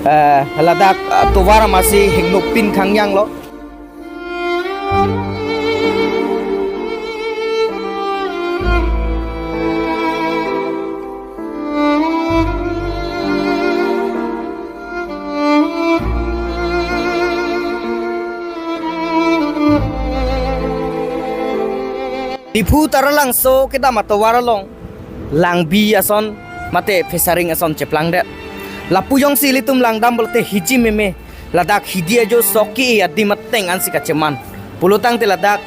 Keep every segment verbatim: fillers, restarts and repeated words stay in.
Eh, ladak, eh, tovar amatsi hingno pin khangjang lo. Diphu Taralangso kedam atovar along langbi ason mate fesaring ason cheplangdet. Lapu jongsi ilitum langdam pulote hiji meme, ladak hidi ajo sok ke-e adim ateng ansi kacheman. Pulotangte ladak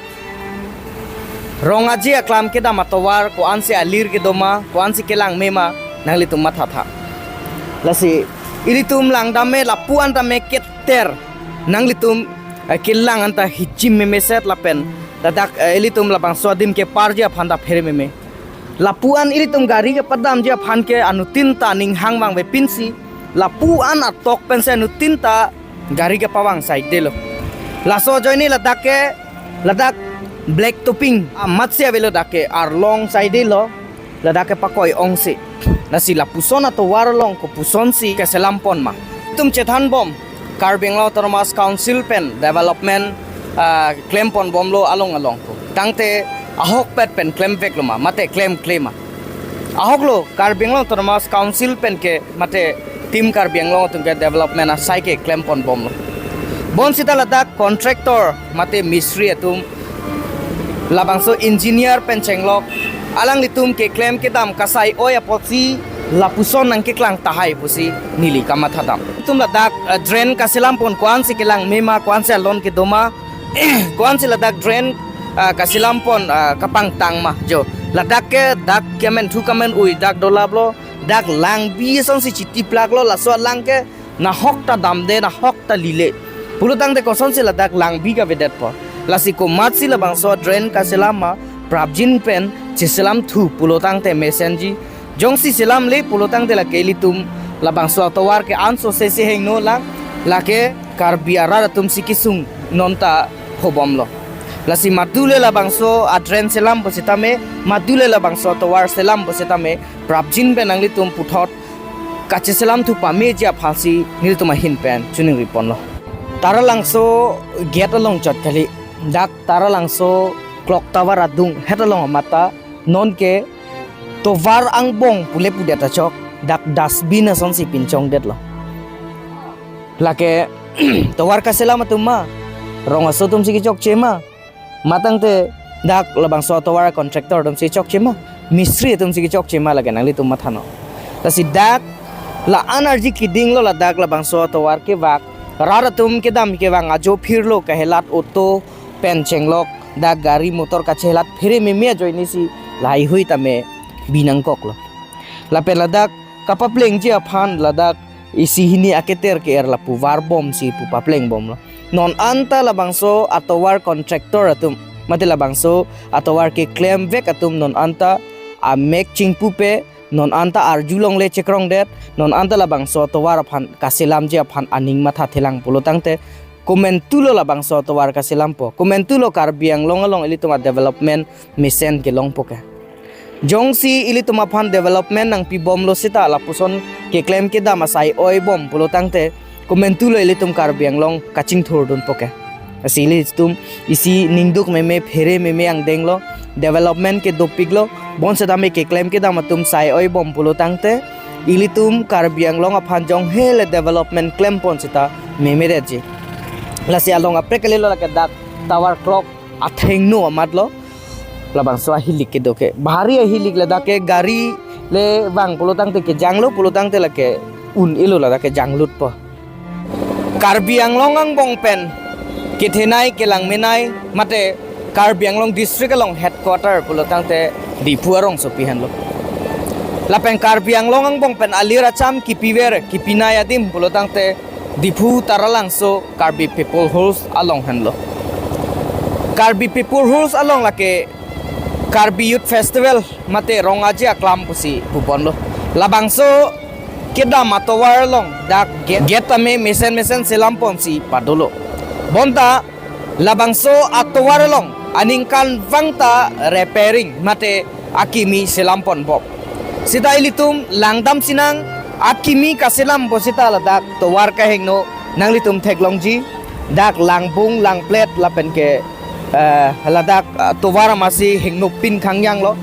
Rong Aje Aklam kedam atovar ko-ansi alir kedo ma, ko-ansi kelang me ma, nanglitum mathatha. Lasi ilitum langdam me lapu an tame keter, nanglitum, eh, kelang anta hiji meme set lapen ladak, eh, ilitum labangso adim keparji aphan ta phere meme. Lapu an ilitum gari kepadamji aphan ke anuttin ta aning hang vangve pinsi, lapu an atok pensi anuttin ta gari kepavang saidelo. Laso ajoine ladak ke, ladak black topping amatsi avelo, dak ke arlong saidelo, ladak ke pakoi ongsi. Lasi lapuson atovar along kopusonsi keselam pon ma? Itum chethan bom, Karbi Anglong Autonomous Council pen development, ah, klem pon bomlo along along ko. Tangte ahokpet pen klemveklo ma, mate klemkle ma? Ahoklo, Karbi Anglong Autonomous Council pen ke mate Team Karbi Anglong atum ke development asai ke klem pon bomlo. Bonsita ladak contractor mate mistri atum, labangso engineer pen chenglok, alanglitum keklem kedam kasai-oi apotsi lapuson nangkeklang tahai pusi neli kamatha dam. Itum ladak, eh, drain kaselam pon ko-ansi kelang me ma, ko-ansi alon kedo ma, ko-ansi ladak drain, ah, kaselam pon, ah, kapangtang ma jo. Ladak ke dak kemen thu kemen ui dak dolaplo, dak langbi asonsi chitiplaklo, laso alang ke nahok ta damde, nahok ta lile. Pulotangte kosonsi ladak langbi kavedetpo? Lasi komatsi labangso drain kaselam ma, prapjin pen cheselam thu pulotangte mesenji. Jongsi selamle pulotangte lake ilitum labangso atovar ke anso sese hingno lang, lake Karbi arat atumsi kesung non ta hobomlo. Lasi madule labangso adrain selam pusitame, madule labangso atovar selam pusitame, prapjin pen nanglitum puthot kacheselam thu pameji aphansi nelitum ahin pen chiningri ponlo. Taralangso gate along chot kali, dak Taralangso clock tower adung het along amat ta nonke tovar angbong pule pudet achok, dak dustbin asonsi pinchongdetlo. Lake tovar kaselam atum ma, rong aso atumsi kechokche ma, matangte dak labangso atovar contractor atumsi chokche ma, mistri atumsi kechokche ma, lake nanglitum mathanon. Lasi dak la-an arji kedinglo ladak labangso atovar kevak, rat atum kedam kevang ajo phirlo, kahelat auto pen chenglok, dak gari motor kachelat phere meme ajoinesi lahai hui tame bi nangkoklo. Lapen ladak kapaplengji aphan ladak isi hini aketer ke-er lapu varbomsi pu papleng bomlo. Non anta labangso atovar contractor atum, mate labangso atovar keklemvek atum non anta amek chingpupe, non anta arjulongle chekrongdet, non anta labangso atovar aphan kaselamji aphan aning mathathelang pulotangte, komantulo labangso atovar kaselampo? Komantulo Karbi Anglong along ilitum adevelopment mesen kelongpo ke? Jongsi ilitum aphan development nangpibomlo seta lapuson keklem kedam asai-oi bom pulotangte, komantulo ilitum Karbi Anglong kachingthurdunpo ke? Lasi ilitum isi ningduk meme phere meme angdenglo, development ke dopiklo, bonsetame keklem kedam atum sai-oi bom pulotangte, ilitum Karbi Anglong aphan jonghele development klem pon seta memedetji. Lasi along aprek kalilo, lake dak tower clock athengno amatlo, labangso ahilik kedo ke. Bahari ahilik ladak ke gari le vang pulotangte kejanglo, pulotangte lake un-elo, ladak ke janglutpo. Karbi Anglong angbong pen kethenei kelangmenei mate Karbi Anglong district along headquarter pulotangte Diphu arongsopi henlo. Lapen Karbi Anglong angbong pen alir acham kipiver kipinei adim pulotangte Diphu Taralangso Karbi People Halls along henlo. Karbi People Halls along lake Karbi Youth Festival mate Rong Aje Aklam pusi puponlo. Labangso kedam atovar along dak gate, gate tame mesen mesen selam ponsi padolo. Bonta labangso atovar along aningkanvang ta repairing mate akimi selam pon bom. Seta ilitum langdam sinang, akimi kaselam pusita ladak tovar kehingno nanglitum theklongji, dak langbung langplet lapen ke, eh, ladak, ah, tovar amatsi hingnopin khangjanglo.